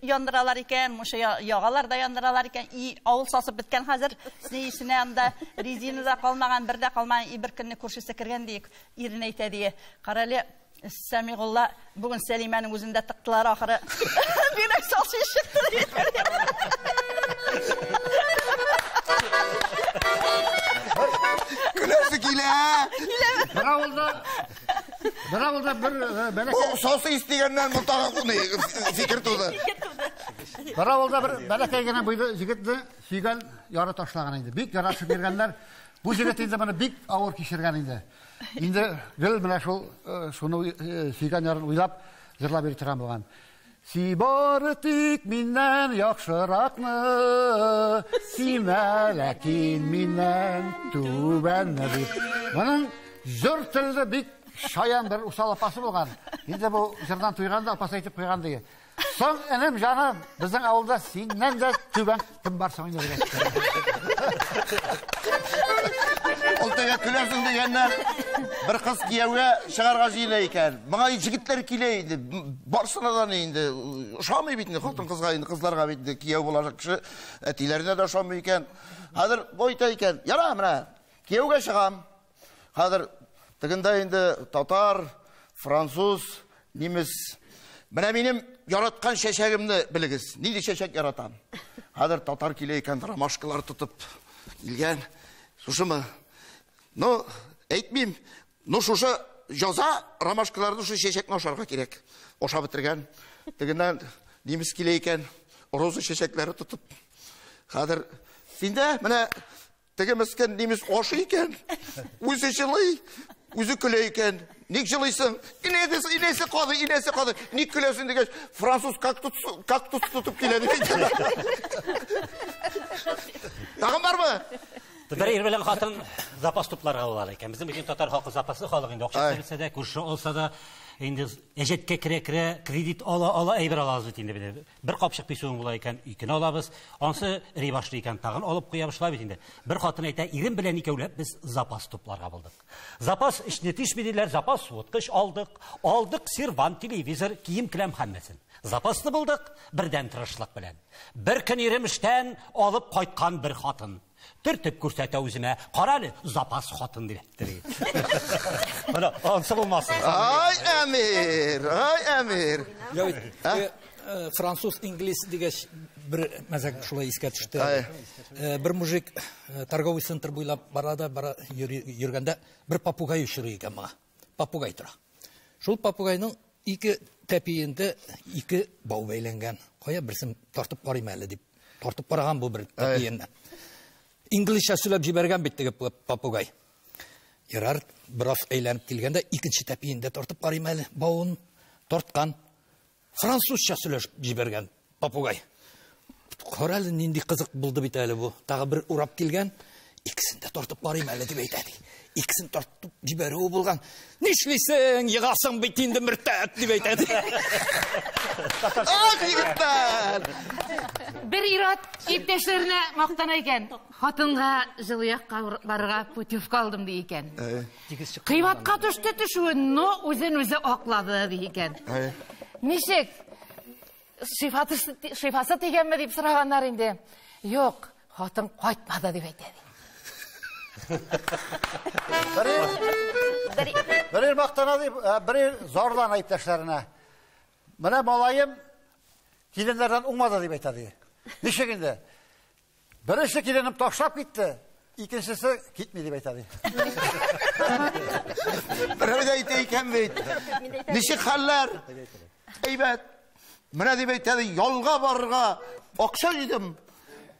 яндыралар икән, мунча ягалар да яндыралар икән. И авыл сасып беткән хәзер, исенә анда резина да калмаган, бер дә калмаган. И бер көнне күршесе кергән ди, иренә әйтә ди: "Карале, Сәмигулла, бүген Сәлимәнең үзендә тыктылар ахыры. Бигрәк салчы чыкты" ди. Көләсе килә. Бер авылда бер бәләкәй Бу сосы истегәннән бу тагын фикер туды. Бер авылда бер бәләкәй генә буйлы егетне сөйгән яры ташлаган инде. Бик яратып йөргәннәр. Бу егет инде моны бик авыр кичергән инде. Инде гел менә шул шуны сөйгән ярын уйлап җырлап йөри торган булган. Си бары тик миннән яхшыракны, симә ләкин миннән түбәнне дип. Моның җыр телле бик шаян бер усал апасы булган. Инде бу җырдан туйган да апасы әйтеп куйган ди. Соң энем җаным, безнең авылда синнән дә түбән кем бар соң инде дигән. Ул теге көләсең дигәннән бер кыз кияүгә чыгарга җыена икән. Моңа егетләр килә инде. Барсына да инде ошамый бит инде хатын-кызга инде, кызларга бит инде кияү булачак кеше әтиләренә дә ошамый икән. Хәзер бу әйтә икән: "Яра, менә кияүгә чыгам. Хәзер тегендә инде татар, француз, немец. Менә минем яраткан чәчәгемне белегез. Нинди чәчәк яратам?" Хәзер татар килә икән, ромашкалар тотып килгән. Шушымы? Ну, әйтмим. Ну, шушы яза ромашкаларны, шушы чәчәкне ашарга кирәк. Ашап бетергән. Тегеннән немец килә икән, роза чәчәкләре тотып. Хәзер синдә менә теге мескен немец ашый икән. Үзе җылый, үзе көлә икән. Ник җылыйсың? Инәсе, инәсе кады, инәсе кады. Ник көләсең дигәч, француз кактус тотып килә дип әйтә. Тагын бармы? Бер ир белән хатын запас тупларга булалар икән. Безнең бөтен татар халкы запаслы халык инде. Акчасы бетсә дә, күрше алса да, инде әҗәткә керә-керә, кредит ала-ала әйбер алабыз бит инде. Бер капчык песуың була икән, икене алабыз. Ансы эри башлый икән, тагын алып куябыз шулай бит инде. Бер хатын әйтә, ирем белән икәүләп без запас тупларга булдык. Запас эчне тишми диләр, запас суыткыч алдык, алдык сервант, телевизор, кием келәм һәммәсен. Запасны булдык бердән тырышлык белән. Бер көн ирем эштән алып кайткан бер хатын. Төртеп күрсәтә үземә, кара әле, запас хатын дип әйтте. Менә ансы булмасын. Ай, Әмир, ай, Әмир. Җавит, Француз, инглиз дигәч, бер мәзәк шулай искә төште. Бер мужик торговый центр буйлап бара да, бара йөргәндә бер попугай очрый икән моңа. Попугай тора. Шул попугайның ике тәпиендә ике бау бәйләнгән. Кая берсен тартып карыйм әле дип. Тартып караган бу бер тәпиеннән. Инглизчә сөйләп җибәргән бит теге попугай. Ярар, бераз әйләнеп килгәндә икенче тәпиендә тартып карыйм әле бавын тарткан. Французча сөйләшеп җибәргән попугай. Кара әле нинди кызык булды бит әле бу. Тагы бер урап килгән, икесен дә тартып карыйм әле дип әйтә ди. Икесен тартып җибәрүе булган. Нишлисең, егасың бит инде мөртәт дип әйтә ди. Ах, егетләр! Бер ир-ат иптәшләренә мактана икән. Хатынга җылы якка барырга путевка алдым ди икән. Кыйбатка төште төшүен, но үзен үзе аклады ди икән. Ничек? Шифасы тигәнме дип сораганнар инде. Юк, хатын кайтмады дип әйтә ди. Бер ир мактана дип, бер ир зарлана иптәшләренә. Менә малаем киленнәрдән уңмады дип әйтә ди. Ничек инде? Беренче киленем ташлап китте, икенчесе китми дип әйтә ди. Берәү дә әйтә икән бит. Ничек хәлләр? Әйбәт. Менә дип әйтә ди, ялга барырга акча җыйдым.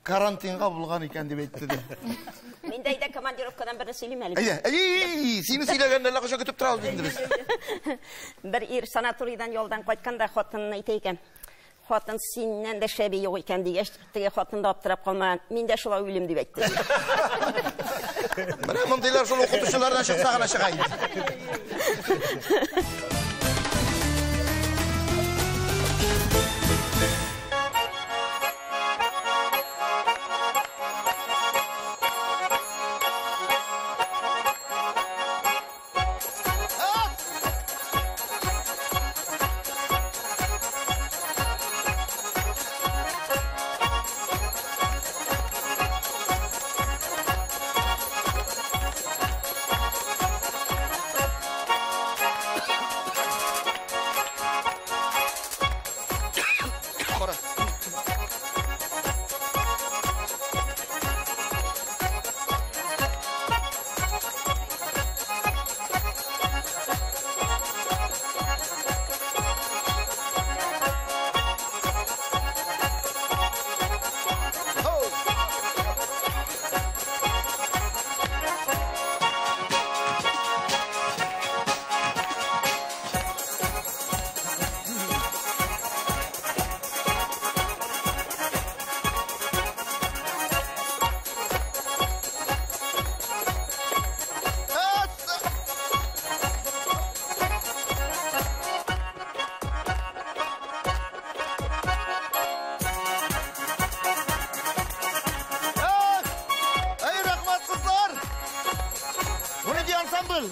Карантинга булган икән дип әйтте ди. Мин дә әйдә командировкадан берне сөйлим әле. Әйдә, әй, сине сөйләгәнне әллә кайчан көтеп торабыз инде без. Бер ир санаторийдан ялдан кайтканда хатынына әйтә икән. Хатын синнән дә шәби юк икән дигәч, теге хатын да аптырап калмаган. Мин дә шулай уйлыйм дип әйтте. Менә мондыйлар шул укытучылардан чыкса гына чыга инде.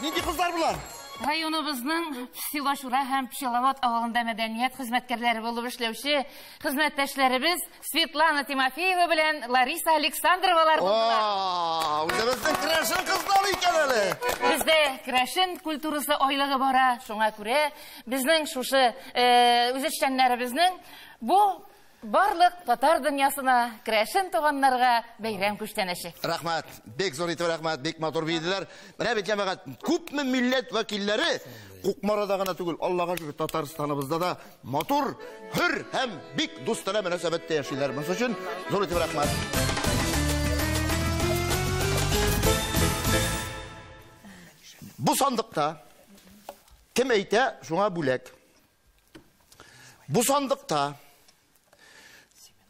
Нинди кызлар булар? Районыбызның Силашура һәм Пчеловод авылында мәдәният хезмәткәрләре булып эшләүче хезмәттәшләребез Светлана Тимофеева белән Лариса Александровалар булдылар. Үзебезнең керәшен кызлары икән әле. Бездә керәшен культурасы айлыгы бара, шуңа күрә безнең шушы үзешчәннәребезнең бу барлык татар дөньясына, керәшен туганнарга бәйрәм күчтәнәче. Рәхмәт, бик зур итеп рәхмәт, бик матур биеделәр. Менә бит җәмәгать, күпме милләт вәкилләре Кукмарада гына түгел, Аллага шөкер, Татарстаныбызда да матур, хөр һәм бик дустанә мөнәсәбәттә яшиләр. Монысы өчен зур итеп рәхмәт. Бу сандыкта кем әйтә, шуңа бүләк. Бу сандыкта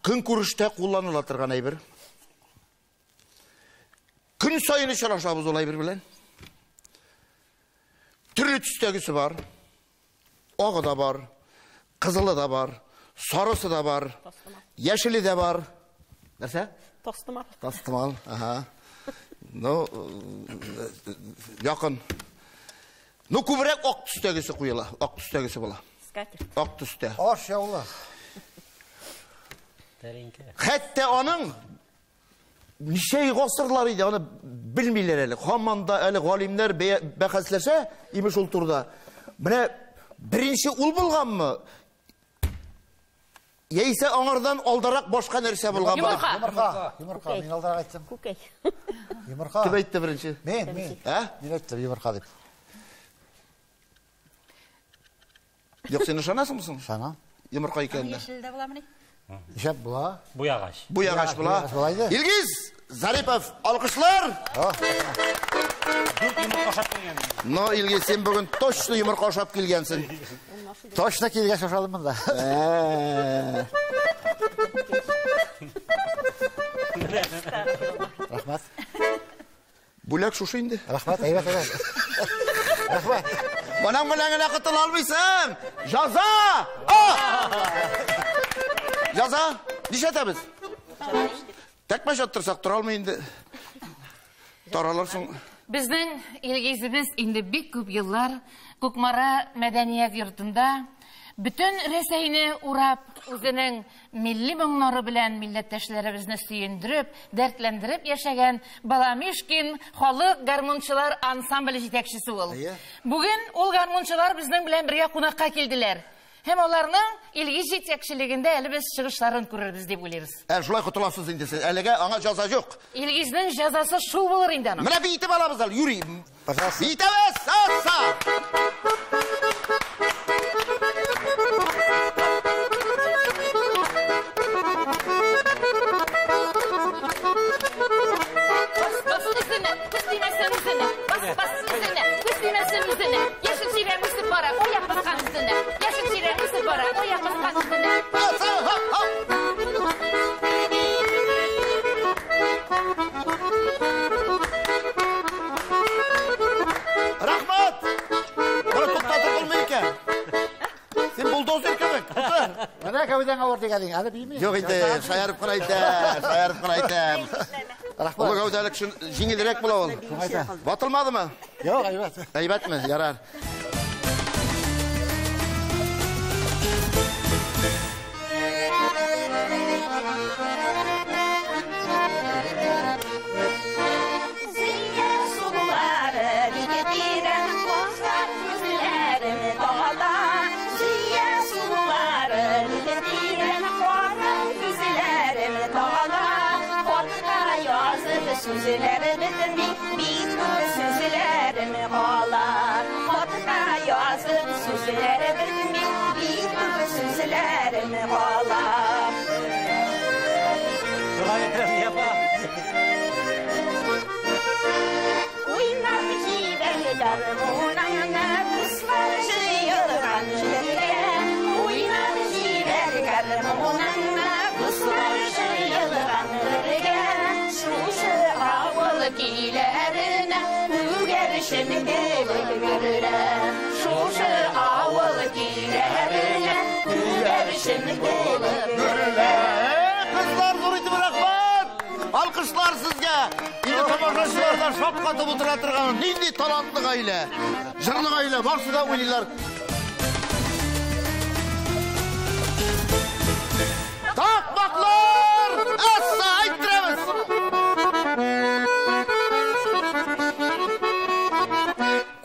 көнкүрештә кулланыла торган әйбер. Көн саен очрашабыз ул әйбер белән. Төрле төстәгесе бар. Агы да бар, кызылы да бар, сарысы да бар, яшеле дә бар. Нәрсә? Тастымал. Тастымал, ага. Ну, якын. Ну, күбрәк ак төстәгесе куела, ак төстәгесе була. Скатерть. Ак төстә. Аш яулык. Хәтта аның ничә гасырлар иде, аны белмиләр әле. Һаман да әле галимнәр бәхәсләшә, имеш ул турыда. Менә беренче ул булганмы? Яисә аңардан алдарак башка нәрсә булган. Йомырка. Йомырка. Йомырка, мин алдарак әйттем. Күкәй. Йомырка. Кем әйтте беренче? Мин, мин. Ә? Мин әйттем йомырка дип. Юк, син ышанасыңмы соң? Ышанам. Йомырка икәненә. Яшел дә буламыни? Ишәп була. Буягач. Буягач була. Буягач була иде. Илгиз Зарипов, алкышлар! Дүрт йомырка ашап килгән. Но, Илгиз, син бүген точно йомырка ашап килгәнсең. Точно килгәч ашадым монда. Рәхмәт. Бүләк шушы инде. Рәхмәт, әйбәт, әйбәт. Рәхмәт. Моның белән генә котыла алмыйсың. Җаза! А! Җаза! Нишләтәбез? Тәкмәч аттырсак тора алмый инде. Таралырсың. Безнең Илгизебез инде бик күп еллар Кукмара мәдәният йортында бөтен Рәсәйне урап, үзенең милли моңнары белән милләттәшләребезне сөендереп, дәртләндереп яшәгән Баламишкин халык гармунчылар ансамбле җитәкчесе ул. Әйе. Бүген ул гармунчылар безнең белән бергә кунакка килделәр. Һәм аларның Илгиз җитәкчелегендә әле без чыгышларын күрербез дип уйлыйбыз. Ә шулай котыласыз инде сез. Әлегә аңа җаза юк. Илгизнең җазасы шул булыр инде аның. Менә биетеп алабыз әле, Юрий. Пожалуйста. Биетәбез! Аса! Бас, бас үзенә, күз тимәсен үзенә. Бас, бас үзенә, күз тимәсен үзенә. Яшел чирәм үсеп бара, аяк баскан өстенә. Яшел чирәм үсеп бара, аяк баскан өстенә. Аса! Ха, ха! Рәхмәт! Моны туктатып булмый икән. Син бульдозер кебек. Утыр. Менә кәүдәң авыр дигәнең, әле бийми. Юк инде, шаярып кына әйтәм, шаярып кына әйтәм. Рәхмәт. Олы гәүдәле кеше җиңелрәк була ул. Ватылмадымы? Юк, әйбәт. Әйбәтме? Ярар. Зия сулары бигетирән козлар күзләрем кала. Зия сулары бигетирән кара күзләрем кала. Хатка язып сүзләре бетми, бик күп сүзләрем кала. Хатка язып сүзләре бетми, бик күп сүзләрем кала. Шулай итеп, япа. Уйнап җибәр гармуныңны, дуслар җыелган җиргә. Уйнап җибәр гармуныңны, дуслар җыелган бергә. Шушы авыл көйләренә күгәрчен кебек гөрлә. Шушы авыл көйләренә күгәрчен булып гөрлә. Кызлар, зур итеп рәхмәт! Алкышлар сезгә! Инде тамашачылар да шаккатып утыра торган нинди талантлы гаилә! Җырлы гаилә, барысы да уйныйлар. Такмаклар! Асса, әйттерәбез!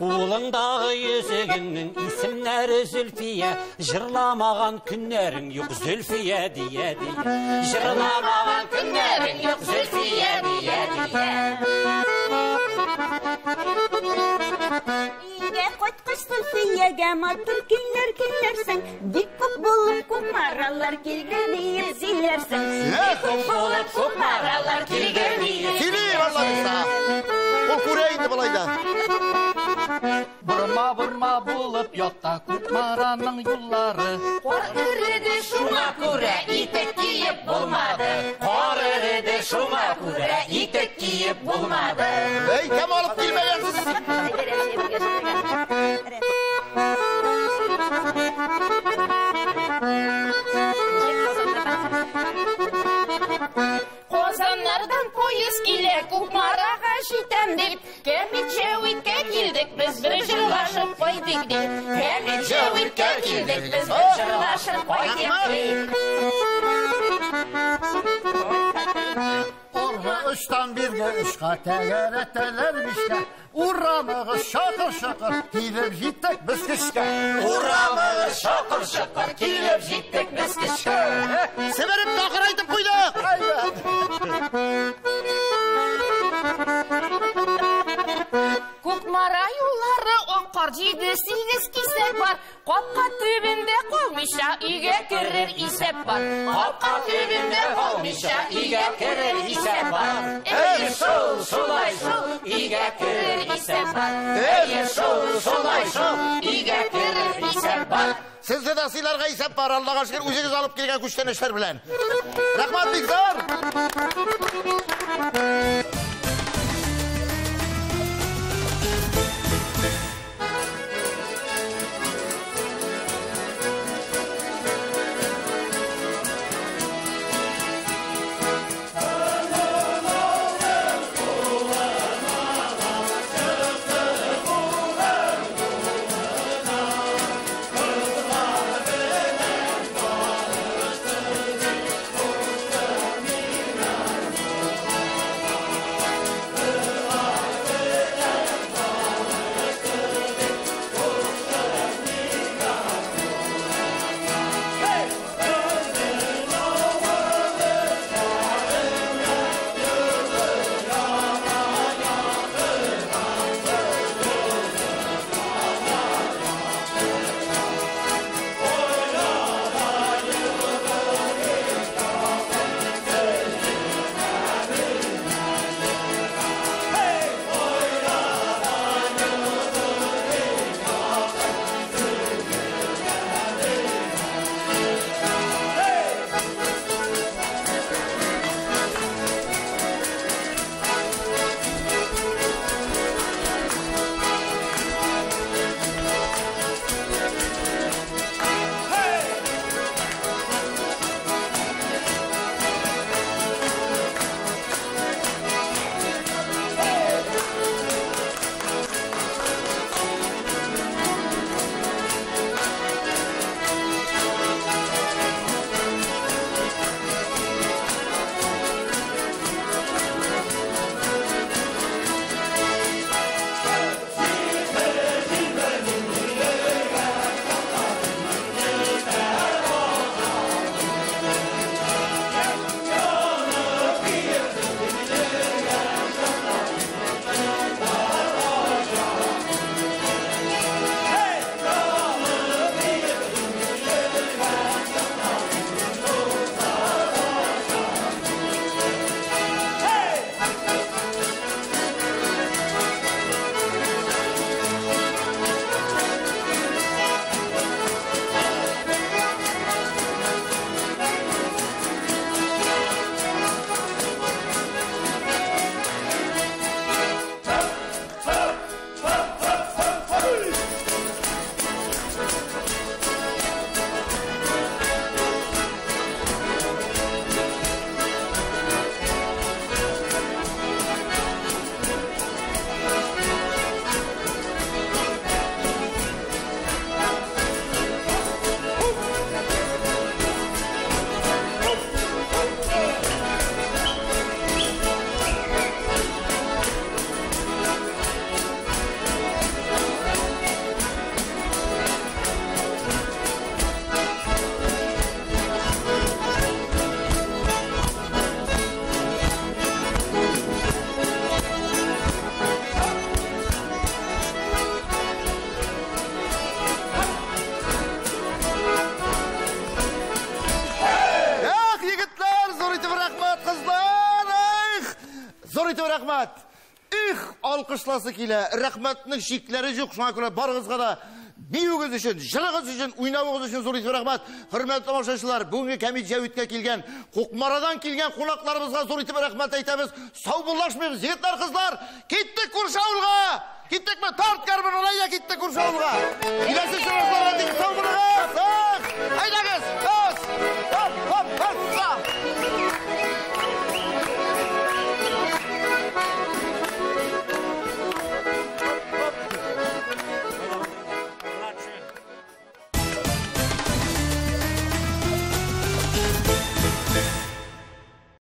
Кулыңдагы йөзегеңнең исемнәре Зөлфия, җырламаган көннәрең юк Зөлфия дия дия. Җырламаган көннәрең юк Зөлфия дия дия. Өйгә кайткач Зөлфиягә матур көйләр көйләрсең, бик күп булып кукмаралар килгән диеп сөйләрсең. Бик күп булып кукмаралар килгән диеп Сөйли, Алла бирса. Ул күрә инде болай да. Борма-борма булып ята Кукмараның юллары. Кар эреде, шуңа күрә итек киеп булмады. Кар эреде, шуңа күрә итек киеп булмады. Эй, кем алып килмәгәнсез? Казаннардан поезд килә, Кукмарага җитәм дип, Кәмит Җәвиткә килдек без бер җырлашып кайтыйк дип. Кәмит Җәвиткә килдек без бер җырлашып кайтыйк дип. Орга өчтән биргә өчкә тәгәрәтәләр бишкә. Урамыгыз шакыр-шакыр, килеп җиттек без көчкә. Урамыгыз Чокыр-чокыр килеп җиттек без көчкә. Себереп такырайтып куйдык. Кукмара юллары ак кар 7-8 кисәк бар. Капка төбендә калмыйча өйгә керер исәп бар. Капка төбендә калмыйча өйгә керер исәп бар. Әйе шул, шулай шул, өйгә керер исәп бар. Әйе шул, шулай шул, өйгә керер исәп бар. Сезне дә сыйларга исәп бар, Аллага шөкер, үзегез алып килгән күчтәнәчләр белән. Рәхмәт бик зур. Алкышласы килә, рәхмәтнең чикләре юк, шуңа күрә барыгызга да биюгез өчен, җырыгыз өчен, уйнавыгыз өчен зур итеп рәхмәт. Хөрмәтле тамашачылар, бүгенге Кәмит Җәвиткә килгән, Кукмарадан килгән кунакларыбызга зур итеп рәхмәт әйтәбез. Саубуллашмыйбыз, егетләр, кызлар, киттек күрше авылга! Киттекме? Тарт гармунын, әйдә киттек күрше авылга! Киләсе чыгышларга